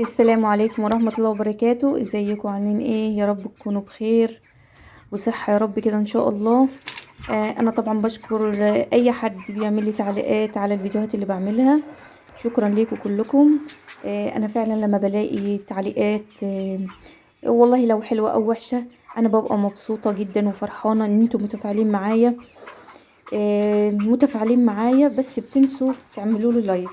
السلام عليكم ورحمة الله وبركاته. ازيكم عاملين ايه؟ يا رب تكونوا بخير وصحة يا رب كده ان شاء الله. انا طبعا بشكر اي حد بيعمل لي تعليقات على الفيديوهات اللي بعملها، شكرا ليكم كلكم. انا فعلا لما بلاقي تعليقات والله لو حلوة او وحشة انا ببقى مبسوطة جدا وفرحانة ان انتم متفاعلين معايا، متفاعلين معايا، بس بتنسوا تعملوا لي like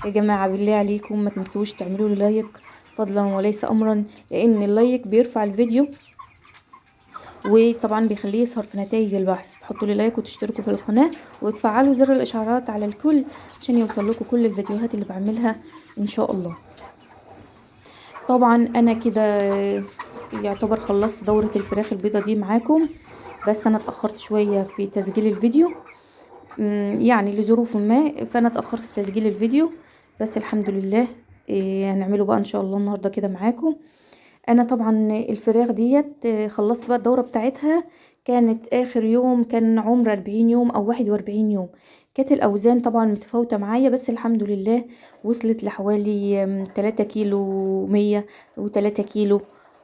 يا جماعة. بالله عليكم ما تنسوش تعملوا لي like فضلا وليس امرا، لان ال like بيرفع الفيديو وطبعا بيخليه يظهر في نتائج البحث. تحطوا لي like وتشتركوا في القناة وتفعلوا زر الاشعارات على الكل عشان يوصل لكم كل الفيديوهات اللي بعملها ان شاء الله. طبعا انا كده يعتبر خلصت دورة الفراخ البيضة دي معاكم، بس انا اتأخرت شوية في تسجيل الفيديو، يعني لظروف ما، فانا اتأخرت في تسجيل الفيديو، بس الحمد لله هنعمله بقى ان شاء الله النهارده كده معاكم. انا طبعا الفراخ ديت خلصت بقى الدورة بتاعتها، كانت اخر يوم كان عمر 40 يوم او 41 يوم. كانت الاوزان طبعا متفاوتة معايا، بس الحمد لله وصلت لحوالي 3 كيلو 100 و3 كيلو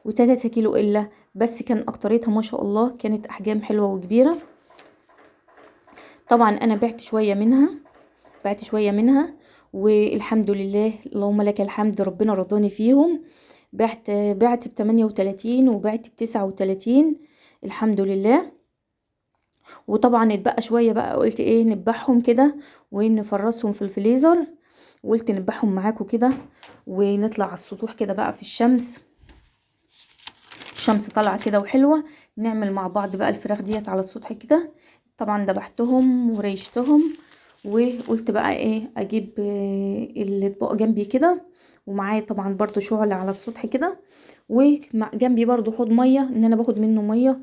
و3 كيلو الا، بس كان اكتريتها ما شاء الله كانت احجام حلوة وكبيرة. طبعا انا بعت شوية منها، والحمد لله اللهم لك الحمد، ربنا رضاني فيهم. بعت ب38 وبعت ب39 الحمد لله. وطبعا اتبقى شوية بقى، قلت ايه نذبحهم كده ونفرسهم في الفريزر، وقلت نذبحهم معاكم كده ونطلع على السطوح كده بقى في الشمس، الشمس طالعه كده وحلوه، نعمل مع بعض بقى الفراخ ديت على السطح كده. طبعا ذبحتهم وريشتهم، وقلت بقى ايه اجيب الاطباق جنبي كده، ومعايا طبعا برضو شعلة على السطح كده، وجنبي برضو حوض مية ان انا باخد منه مية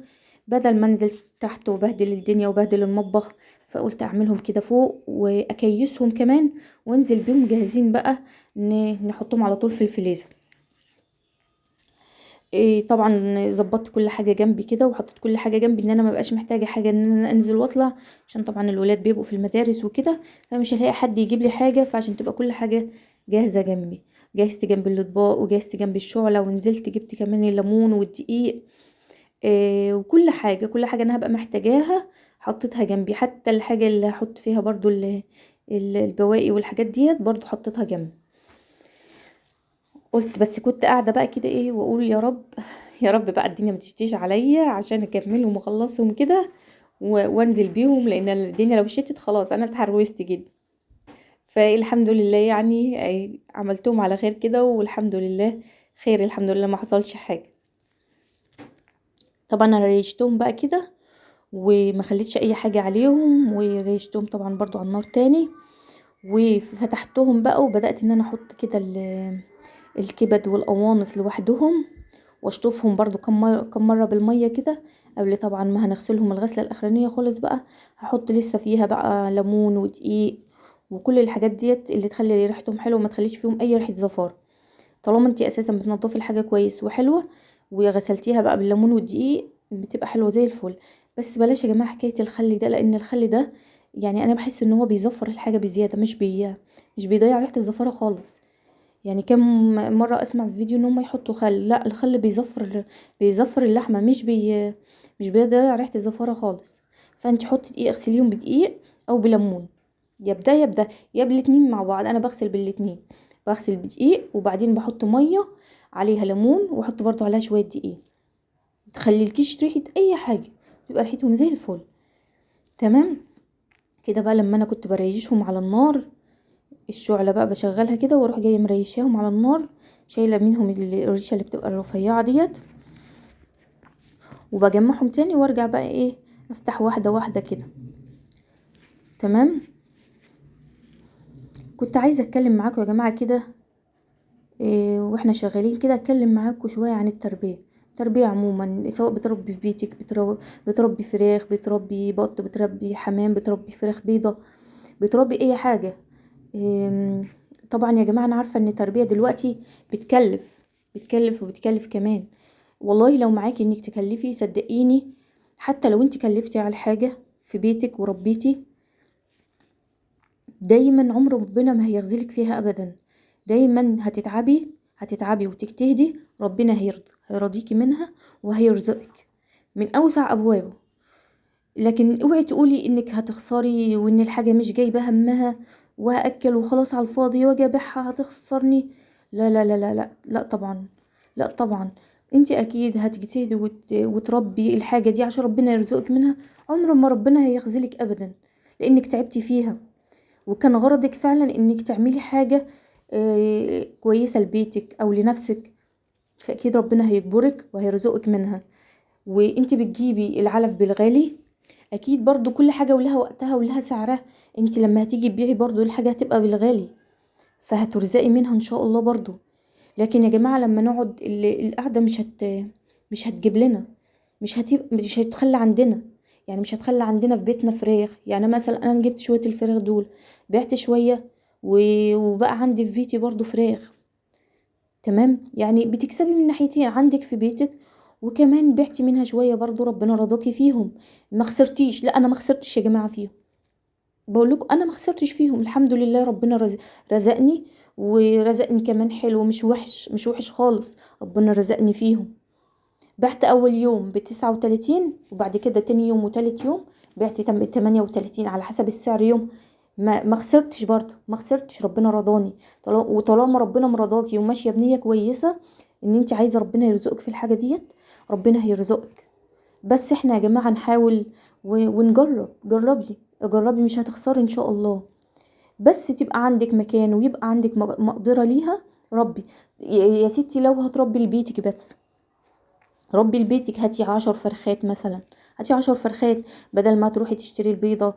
بدل ما انزل تحت وبهدل الدنيا وبهدل المطبخ، فقلت اعملهم كده فوق واكيسهم كمان وانزل بيهم جاهزين بقى نحطهم على طول في الفريزر. إيه طبعا ظبطت كل حاجة جنبي كده، وحطيت كل حاجة جنبي ان انا ما بقاش محتاجه حاجة ان انا انزل واطلع، عشان طبعا الولاد بيبقوا في المدارس وكده، فمش هلاقي حد يجيب لي حاجة، فعشان تبقى كل حاجة جاهزة جنبي. جهزت جنب الاطباق وجهزت جنب الشعلة، ونزلت جبت كمان الليمون والدقيق، إيه وكل حاجة، كل حاجة انا هبقى محتاجاها حطيتها جنبي، حتى الحاجة اللي هحط فيها برضو البواقي والحاجات ديت برضو حطيتها جنبي. قلت بس كنت قاعدة بقى كده ايه واقول يا رب يا رب بقى الدنيا ما تشتيش عليا عشان اكملهم واخلصهم كده وانزل بيهم، لان الدنيا لو شتت خلاص انا اتحروست جدا. فالحمد لله يعني عملتهم على خير كده، والحمد لله خير، الحمد لله ما حصلش حاجة. طبعا انا ريشتهم بقى كده وما خليتش اي حاجة عليهم، وريشتهم طبعا برضو على النار تاني، وفتحتهم بقى وبدات ان انا احط كده الكبد والقوانص لوحدهم، واشطفهم برضو كم مرة بالمية كده قبل طبعا ما هنغسلهم الغسله الاخرانية خالص بقى. هحط لسه فيها بقى ليمون ودقيق وكل الحاجات ديت اللي تخلي ريحتهم حلوة وما تخليش فيهم اي ريحه زفار. طالما انتي اساسا بتنضفي الحاجة كويس وحلوه وغسلتيها بقى بالليمون والدقيق بتبقى حلوة زي الفل. بس بلاش يا جماعة حكاية الخل ده، لان الخل ده يعني انا بحس ان هو بيزفر الحاجة بزيادة، مش بيضيع ريحه الزفاره خالص. يعني كم مرة اسمع في فيديو ان هم يحطوا خل، لا الخل بيزفر اللحمة، مش بيضيع ريحه الزفاره خالص. فانت حطي دقيق، اغسليهم بدقيق او بليمون، يا بده يا بده يا بالاتنين مع بعض. انا بغسل بالاتنين، بغسل بدقيق وبعدين بحط مية عليها ليمون، واحط برضو عليها شوية دقيق، تخليلكيش ريحه اي حاجة، تبقى ريحتهم زي الفل. تمام كده بقى. لما انا كنت بريشهم على النار، الشعلة بقى بشغلها كده واروح جاية مريشاهم على النار، شايله منهم الريشة اللي بتبقى الرفيعة ديت، وبجمعهم تاني وارجع بقى ايه افتح واحدة واحدة كده. تمام. كنت عايزه اتكلم معاكم يا جماعة كده إيه واحنا شغالين كده، اتكلم معاكم شوية عن التربية. التربية عموما، سواء بتربي في بيتك، بتربي فراخ، بتربي بط، بتربي حمام، بتربي فراخ بيضة، بتربي اي حاجة. طبعا يا جماعة انا عارفه ان التربية دلوقتي بتكلف بتكلف وبتكلف كمان. والله لو معاكي انك تكلفي صدقيني، حتى لو انت كلفتي على حاجة في بيتك وربيتي، دايما عمر ربنا ما هيغزلك فيها ابدا. دايما هتتعبي، هتتعبي وتجتهدي ربنا هيرضى، هيرضيكي منها وهيرزقك من اوسع ابوابه. لكن اوعي تقولي انك هتخسري وان الحاجة مش جايبه همها وهاكل وخلاص على الفاضي واجي ابيعها هتخسرني. لا لا لا لا لا لا طبعا، لا طبعا. انت اكيد هتجتهدي وتربي الحاجة دي عشان ربنا يرزقك منها. عمر ما ربنا هيخذلك ابدا، لانك تعبتي فيها وكان غرضك فعلا انك تعملي حاجة كويسة لبيتك او لنفسك، فاكيد ربنا هيجبرك وهيرزقك منها. وانت بتجيبي العلف بالغالي، اكيد برضو كل حاجة ولها وقتها ولها سعرها. انت لما هتيجي تبيعي برضو الحاجة هتبقى بالغالي، فهترزقي منها ان شاء الله برضو. لكن يا جماعة لما نقعد القعدة مش هتجيب لنا، مش هتخلي عندنا، يعني مش هتخلي عندنا في بيتنا فراخ. يعني مثلا انا جبت شوية الفراخ دول، بعت شوية وبقى عندي في بيتي برضو فراخ، تمام. يعني بتكسبي من ناحيتين، عندك في بيتك وكمان بعتي منها شوية برضو ربنا رضاكي فيهم، ما خسرتيش. لا انا ما خسرتش يا جماعة فيهم، بقول لكم انا ما خسرتش فيهم الحمد لله. ربنا رزقني ورزقني كمان حلو، مش وحش، مش وحش خالص، ربنا رزقني فيهم. بعت اول يوم ب39، وبعد كده تاني يوم وتالت يوم بعت 38 على حسب السعر يوم. ما خسرتش برضو، ما خسرتش، ربنا رضاني. وطالما ربنا مرضاكي وماشية بنيه كويسة ان انت عايزه ربنا يرزقك في الحاجة ديت، ربنا هيرزقك. بس احنا يا جماعة نحاول ونجرب. جربي جربي، مش هتخسري ان شاء الله، بس تبقى عندك مكان ويبقى عندك مقدره ليها. ربي يا ستي، لو هتربي لبيتك بس، ربي لبيتك، هاتي 10 فرخات مثلا، هاتي 10 فرخات بدل ما تروحي تشتري البيضة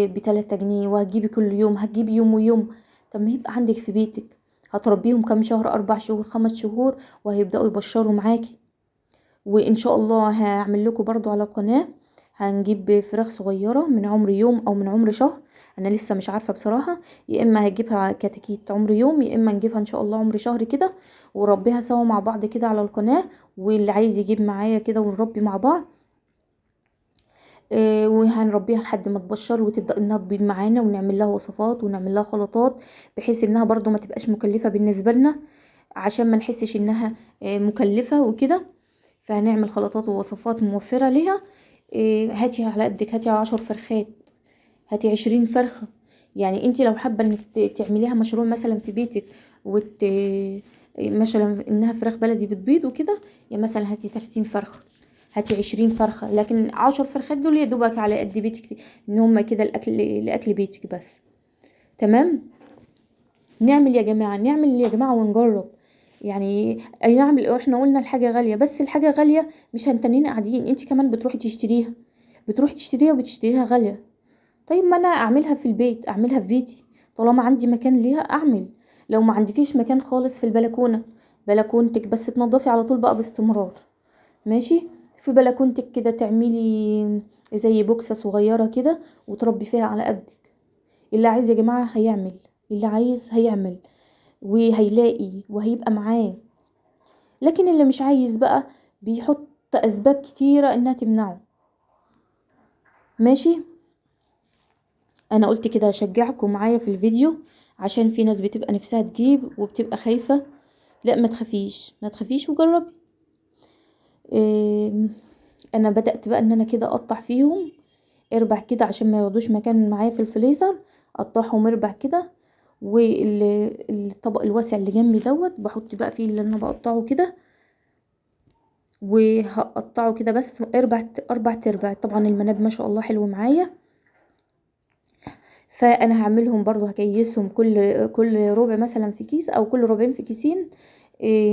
ب3 جنيه وهتجيبي كل يوم، هتجيبي يوم ويوم. طب ما يبقى عندك في بيتك، هتربيهم كام شهر، 4 شهور 5 شهور، وهيبدأوا يبشروا معاكي. وان شاء الله هعمل لكم برضو على قناة، هنجيب فراخ صغيرة من عمر يوم او من عمر شهر، انا لسه مش عارفة بصراحة، يا اما هجيبها كتاكيت عمر يوم، يا اما نجيبها ان شاء الله عمر شهر كده، وربيها سوا مع بعض كده على القناة، واللي عايز يجيب معايا كده ونربي مع بعض. وهنربيها لحد ما تبشر وتبدأ انها تبيض معانا، ونعمل لها وصفات ونعمل لها خلطات، بحيث انها برضو ما تبقاش مكلفة بالنسبة لنا، عشان ما نحسش انها مكلفة وكده. فهنعمل خلطات ووصفات موفرة ليها. هاتي على قدك، هاتي 10 فرخات، هاتي 20 فرخة. يعني انت لو حابة انك تعمليها مشروع مثلا في بيتك، مثلا انها فراخ بلدي بتبيض وكده، يعني مثلا هاتي 30 فرخة، هاتي 20 فرخة، لكن 10 فرخات دول يا دوبك على قد بيتك، ان هما كده الاكل لاكل بيتك بس، تمام. نعمل يا جماعة، نعمل يا جماعة ونجرب. يعني اي نعم احنا قلنا الحاجة غالية، بس الحاجة غالية مش هنتنين قاعدين، انت كمان بتروحي تشتريها، بتروحي تشتريها وبتشتريها غالية. طيب ما انا اعملها في البيت، اعملها في بيتي طالما عندي مكان ليها اعمل. لو ما عندكيش مكان خالص في البلكونة، بلكونتك بس تنضفي على طول بقى باستمرار، ماشي. في بلكونتك كده تعملي زي بوكسة صغيرة كده وتربي فيها على قدك. اللي عايز يا جماعة هيعمل، اللي عايز هيعمل وهيلاقي وهيبقى معاه. لكن اللي مش عايز بقى بيحط اسباب كتيرة انها تمنعه، ماشي. انا قلت كده اشجعكم معايا في الفيديو، عشان في ناس بتبقى نفسها تجيب وبتبقى خايفة. لا ما تخافيش، ما تخافيش وجربي. انا بدأت بقى ان انا كده اقطع فيهم اربع كده عشان ما ياخدوش مكان معايا في الفريزر، اقطعهم اربع كده. والطبق الواسع اللي جنبي دوت بحط بقى فيه اللي انا بقطعه كده، وهقطعه كده بس اربع تربع. طبعا المناب ما شاء الله حلو معايا، فانا هعملهم برضو، هكيسهم كل ربع مثلا في كيس، او كل ربعين في كيسين،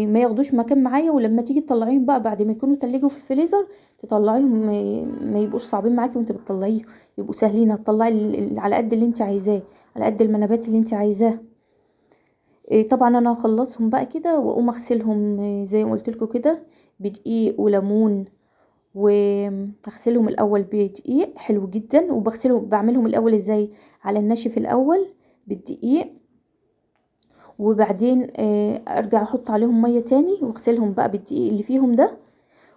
ما ياخدوش مكان معايا. ولما تيجي تطلعيهم بقى بعد ما يكونوا تلجوا في الفريزر تطلعيهم، ما يبقوش صعبين معاكي وانت بتطلعيهم، يبقوا سهلين. هتطلعي على قد اللي انت عايزاه، على قد المنابات اللي انت عايزاها. طبعا انا هخلصهم بقى كده واقوم اغسلهم زي ما قلت لكم كده بدقيق وليمون، وهغسلهم الاول بدقيق حلو جدا. وبغسلهم، بعملهم الاول ازاي؟ على الناشف الاول بالدقيق، وبعدين ارجع احط عليهم مية تاني واغسلهم بقى بالدقيق اللي فيهم ده،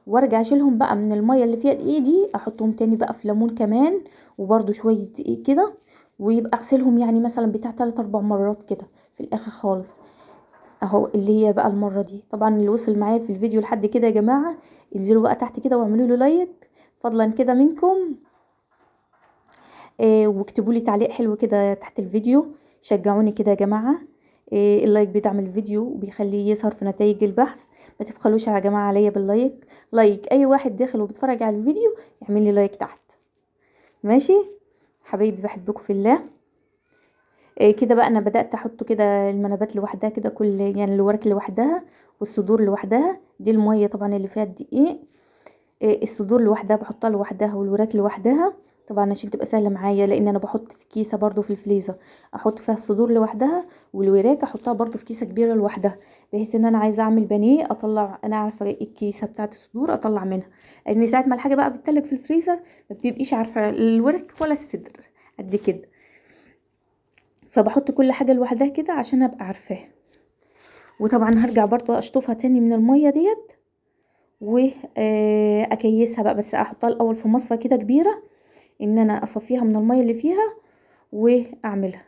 وارجع اشيلهم بقى من المية اللي فيها دقيق دي، احطهم تاني بقى في ليمون كمان وبرده شوية دقيق كده، ويبقى اغسلهم يعني مثلا بتاع 3-4 مرات كده في الاخر خالص. اهو اللي هي بقى المرة دي. طبعا اللي وصل معايا في الفيديو لحد كده يا جماعة، انزلوا بقى تحت كده واعملوا له like فضلا كده منكم، واكتبوا لي تعليق حلو كده تحت الفيديو، شجعوني كده يا جماعة. ال like بيدعم الفيديو وبيخليه يظهر في نتائج البحث. ما تبخلوش يا جماعة عليا بال like، like اي واحد داخل وبيتفرج على الفيديو يعمل لي like تحت، ماشي حبايبي، بحبكم في الله. كده بقى انا بدات احط كده المنابات لوحدها كده، كل يعني الورك لوحدها والصدور لوحدها. دي المية طبعا اللي فيها الدقيق، الصدور لوحدها بحطها لوحدها والوراك لوحدها، طبعا عشان تبقى سهلة معايا، لان انا بحط في كيسه برضو في الفليزر، احط فيها الصدور لوحدها والوراك احطها برضو في كيسه كبيرة لوحدها، بحيث ان انا عايزه اعمل بانيه اطلع، انا عارفه الكيسة بتاعه الصدور اطلع منها، لان ساعة ما الحاجة بقى بتتلج في الفريزر ما بتبقيش عارفه الورك ولا الصدر قد كده، فبحط كل حاجة لوحدها كده عشان ابقى عارفاها. وطبعا هرجع برضو اشطفها تاني من المية ديت واكيسها بقى، بس احطها الاول في مصفى كده كبيرة ان انا اصفيها من المية اللي فيها واعملها.